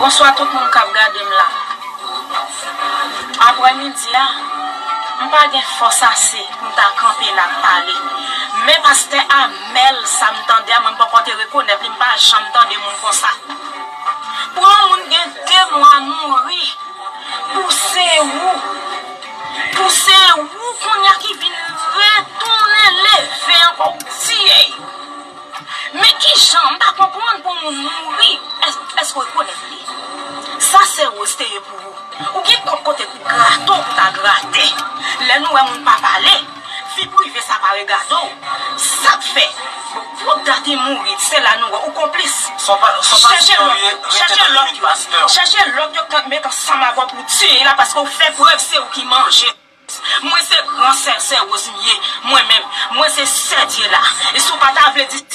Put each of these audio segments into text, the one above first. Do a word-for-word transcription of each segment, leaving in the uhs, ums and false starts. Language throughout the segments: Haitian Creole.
Bonswa tout moun k ap gade m la. Aprèmidi a, m pa gen fòs ase pou m ta kanpe la ap pale. Men pastè Amèl, sa m tande a, mwen m poko te rekonèt li, m pa janm tande moun konsa. Pou yon moun gen de mwa mouri, pou se ou, pou se ou kounye a ki vin retounen leve ankò, ou tiye. Men kijan, m pa konprann pou moun mouri, èske w rekonèt li? Sa Sè Woz te ye pou ou. Ou gen kòb kote pou grate w pou ta grate. Lè nou wè moun pa pale, vi prive sa pa regade w. Sa k fè? Pou dat li mouri, se la nou wè ou konplis. Chèche lòt, chèche lòt yo, chèche lòt yo k met ansanm avè w pou tiye la paske w fè prèv se ou ki manje. Mwen se gran sè, sè Woz m ye, mwen menm. Mwen se sè Dye la. E si w pa ta vle di,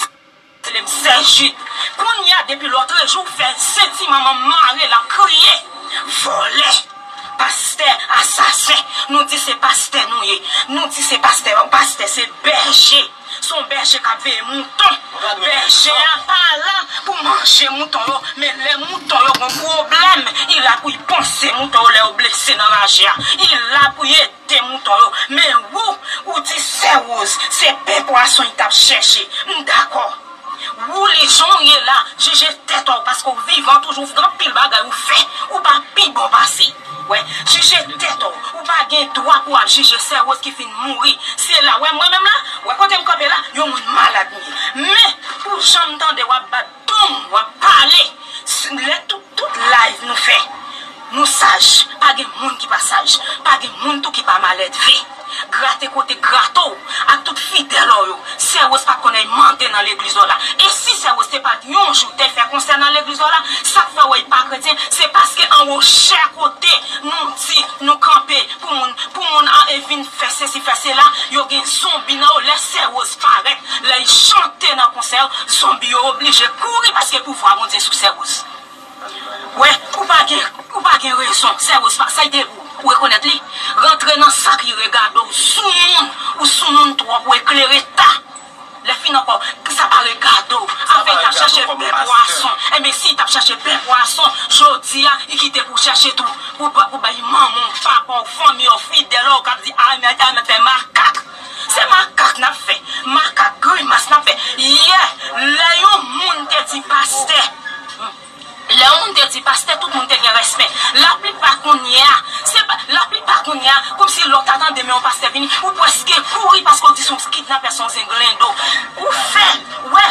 rele m sè Jid. Kounye a, depi lòtrejou, w fè senti manman m mare, l ap kriye. Vòlè, pastè, asasen. Nou di se pastè nou ye. Nou di se pastè. Pastè se bèje. Se yon bèje k ap veye mouton. Bèje a pa la pou manje mouton yo, men lè mouton yo gen pwoblèm, li la pou l panse mouton yo lè yo blese nan raje a. Li la pou l ede mouton yo. Men ou, ou di Sè Woz, se pen pwason li t ap chèche. M dakò. Ou li jan w ye la, jije tèt ou, paske w vivan toujou, w gen anpil bagay ou fè, ou pa pi bon pase. Wè, jije tèt ou, ou pa gen dwa pou w ap jije Sè Woz ki fin mouri. Se la, wè mwen menm la, wè kote m kanpe la, yon moun malad m ye. Men, pou jan m tande w ap bat dong, w ap pale, lè tout, tout live nou fè, nou saj, pa gen moun ki pa saj, pa gen moun tou ki pa maledve. Grate kote grate w ak tout fidèl ou yo. Sè Woz pa t konn al mande nan legliz ou la. E si Sè Woz te pa t yon jou te fè konsè nan legliz ou la, sa k fè w wè li pa kretyen? Se paske anwo chè kote nou di nou kanpe pou moun, pou moun an e vin fè sesi, fè sela, yo gen zonbi nan yo. Lè Sè Woz parèt, lè l chante nan konsè yo, zonbi yo oblije kouri paske pouvwa Bondye sou Sè Woz. Wè, ou pa gen, ou pa gen rezon. Sè Woz pa, sa l te ye pou ou, ou rekonèt li. Rantre nan sa ki regade w, soumoun, ou soumoun twòp, ou eklere ta. Lè fini ankò, sa pa regade w. Afè l t ap chache pen pwason. Enben, si l t ap chache pen pwason, jodi a, li kite pou chèche tou. Pou ba-, pou bay manman w, papa w, fanmi w, fidèl ou k ap di, "Amèn, amèn," fè makak. Se makak n ap fè. Makak grimas n ap fè. Yè, lè yon moun te di pastè, Lè yon moun te di pastè, tout moun te gen respè. Laplipa kounye a, se pa, laplipa kounye a, kòmsi lè w ta tande men yon pastè vini, ou prèske kouri paske w di se yon kidnapè, se yon zenglendo. Ou fè, wè,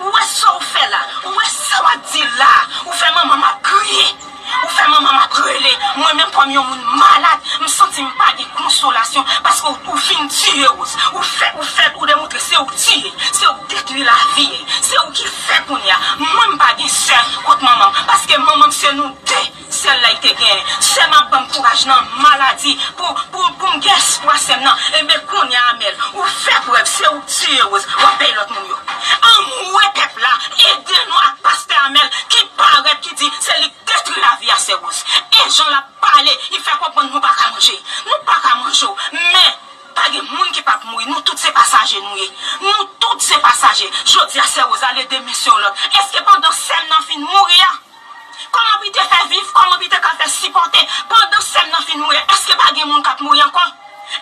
ou wè sa w fè la, ou wè sa w ap di la, ou fè manman m ap kriye, ou fè manman m ap rele. Mwen menm kòm yon moun malad, m santi m pa gen konsolasyon paske w, ou fin tiye Woz. Ou fè, ou fè, ou demoutre se ou k tiye, se ou k detwi lavi l. Se ou ki fè kounye a. Mwen m pa gen sè kot manman m, paske manman m se nou de sèl la li te genyen. Sè m ap ban m kouraj nan maladi pou, pou, pou m gen espwa sè m nan. Enben kounye a Amèl, ou fè prèv, se ou k tiye Woz, w ap bay lòt moun yo. Anmwe pèp la, ede nou ak pastè Amèl ki parèt, ki di se li k detwi lavi a sè Woz. E jan l ap pale, li fè konprann nou pa ka manje. Nou pa ka manje w, men Pa gen moun ki p ap mouri. Nou tout se pasaje nou ye. Nou tout se pasaje. Jodi a, sè Woz ale demen se yon lòt. Èske pandan sè m nan fin mouri a, kòman pou li te fè viv? Kòman pou li te ka fè sipòte? Pandan sè m nan fin mouri a, èske pa gen moun k ap mouri ankò?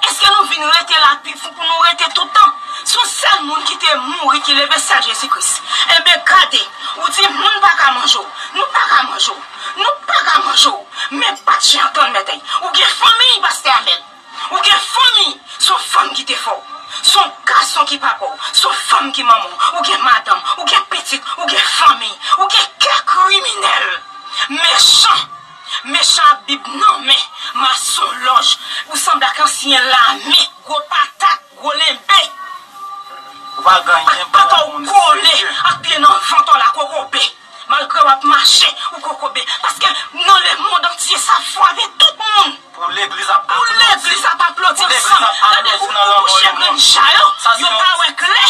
Èske nou vin rete la pi fou pou nou rete tout tan? Se yon sèl moun ki te mouri, ki leve, sèl Jezi Kris. Enben, gade, ou di moun pa ka manje w. Nou pa ka manje w. Nou pa ka manje w. Men pa t jan antann mèt. Ou gen fanmi, pastè Amèl. Ou gen fanmi, se yon fanm ki te fè w. Se yon gason ki papa w. Se yon fanm ki manman w. Ou gen madanm, ou gen pitit, ou gen fanmi. Ou gen kè kriminèl. Mechan. Mechan ak bib nan men. Masonlòj. Ou sanble ak ansyen lame. Gwo patat, gwo lenbe. Ou pa gen anyen pou yon moun serye. Ak pye nan vant w la, kokobe. Malgre w ap mache, ou kokobe. Paske nan lemonn antye, sa frape tout moun. Pou legliz ap aplodi. Pou legliz ap aplodi ansanm. Gade, ou, ou, ou chagren cha yo. Yo pa wè klè.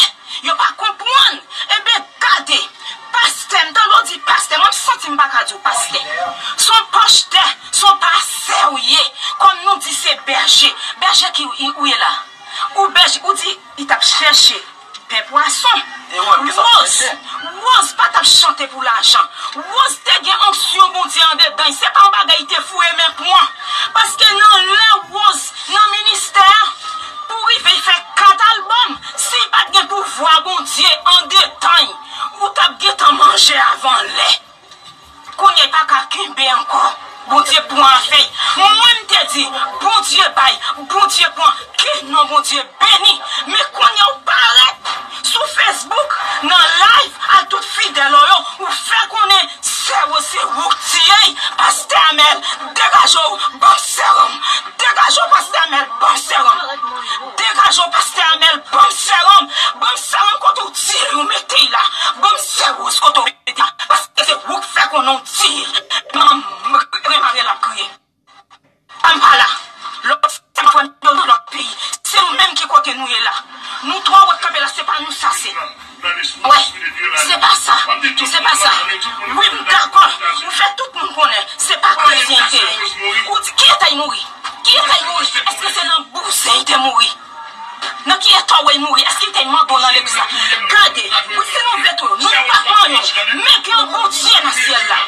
Yo pa konprann. Enben, gade. Pastè, m tande w di pastè. Mwen, m santi m pa ka di w pastè. Se yon pastè, se yon pastè w ye. Kòm nou di se bèje. Bèje ki ou, ou ye la. Ou bèje, ou di, li t ap chèche pen pwa gason. Rose, Rose pa t ap chante pou lajan. Rose te gen onksyon Bondye andedan l. Se pa yon bagay li te foure men pran. Paske nan lè Rose nan ministè a, pou rive fè kat albòm, si l pa t gen pouvwa Bondye andedan l, ou t ap gentan manje avan lè. Kounye a, pa ka kenbe ankò. Bondye pran afè l. Mwen, m te di, Bondye bay, Bondye pran, ke non Bondye beni. Men kounye a, ou parèt sou Facebook, nan live, ak tout fidèl ou yo, ou fè konnen sè Rose se ou k tiye l. Pastè Amèl, degaje w, ban m serum. Degaje w, pastè Amèl, ban m serum. Degaje w, pastè Amèl, ban m serum. Ban m serum kote w tiye l, ou mete l la. Ban m sè Rose kote w mete l la. Paske se ou k fè konnen w tiye l. Manman, m, m, m, m, l ap kriye. An pa la. Lòt se mwen frè m yo nan lòt peyi. Se nou menm ki kote nou ye la. Nou twa wòt kanpe la, se pa nou sa se. Wè, se pa sa. Se pa sa. Wi, m dakò. Ou fè tout moun konnen se pa kretyen l te ye. Ou di, ki eta l mouri? Ki eta l mouri? Èske se nan bouzen l te mouri? Nan ki eta w wè l mouri? Èske l te mande w nan legliz la? Gade, wi, si nou vle tou, nou pa manyen. Men gen yon Bondye nan syèl la.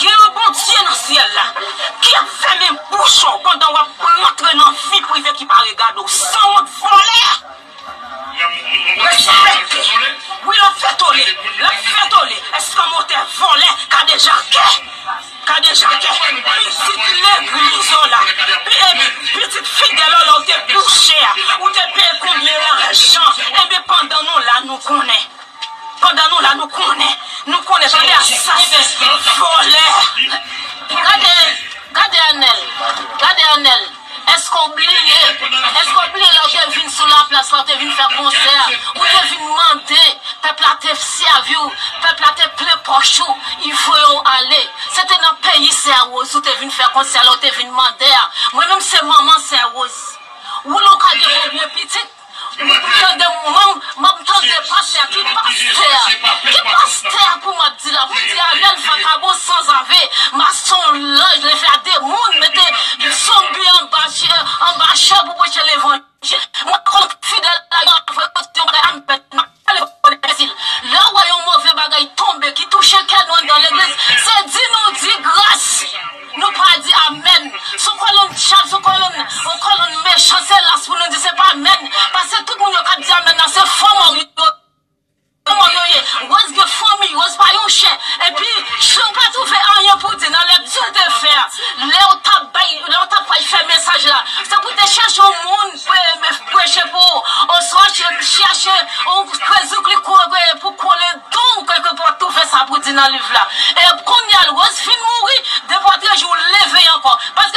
Gen yon Bondye nan syèl la ki ap fèmen bouch ou pandan w ap rantre nan vi prive ki pa regade w. Sanwont, vòlè! Respekte. Wi, l ap fè tole. L ap fè tole. Èske motè vòlè, kadejakè? Kadejakè, pitit legliz ou la, pi-, e, pitit fidèl ou la, ou te bouche a, ou te peye konbyen lajan? Enben, pandan nou la, nou konnen. Pandan nou la, nou konnen. Nou konnen, tande, asasen, vòlè. Gade, gade Anèl. Gade Anèl. Èske w bliye? Èske w bliye lè w te vin sou laplas la, w te vin fè konsè a, ou te vin mande, pèp la te sèvi w, pèp la te plen pòch ou, li voye w ale. Se te nan peyi Sè Rose ou te vin fè konsè la, ou te vin mande a. Mwen menm se manman Sè Rose. Ou lè w ka gen konbyen pitit? M tande, m, m ap tande pastè, ki pastè? Ki pastè pou m ap di la? Pou di Ariel vakabon sanzave, masonlòj, leve a demoun, mete zonbi anba chè, anba chè pou preche levanjil. Mwen konn fidèl la, yo ap voye kote yon bagay a m pèt, m ap pale pou enbesil. Lè w wè yon move bagay tonbe ki touche kè nou anndan legliz, se di nou di gras. Nou pa di amèn. Sou kolonn dyab, sou kolonn, yon kolonn mechan, se las pou nou di se pa amèn. Paske tout moun yo k ap di amèn nan, se fo mò yo. Fo mò yo ye. Rose gen fanmi, Rose pa yon chen. Epi, jan w pa twouve anyen pou di nan lekti w te fè a, lè w t ap bay, lè w t ap pral fè mesaj la, se pou w te chèche yon moun pou preche pou ou, oswa che-, chèche yon krezou ki pou kole don w kèlkepwa, twouve sa pou di nan liv la. E kounye a, Rose fin mouri, depi w ap rejou leve ankò. Paske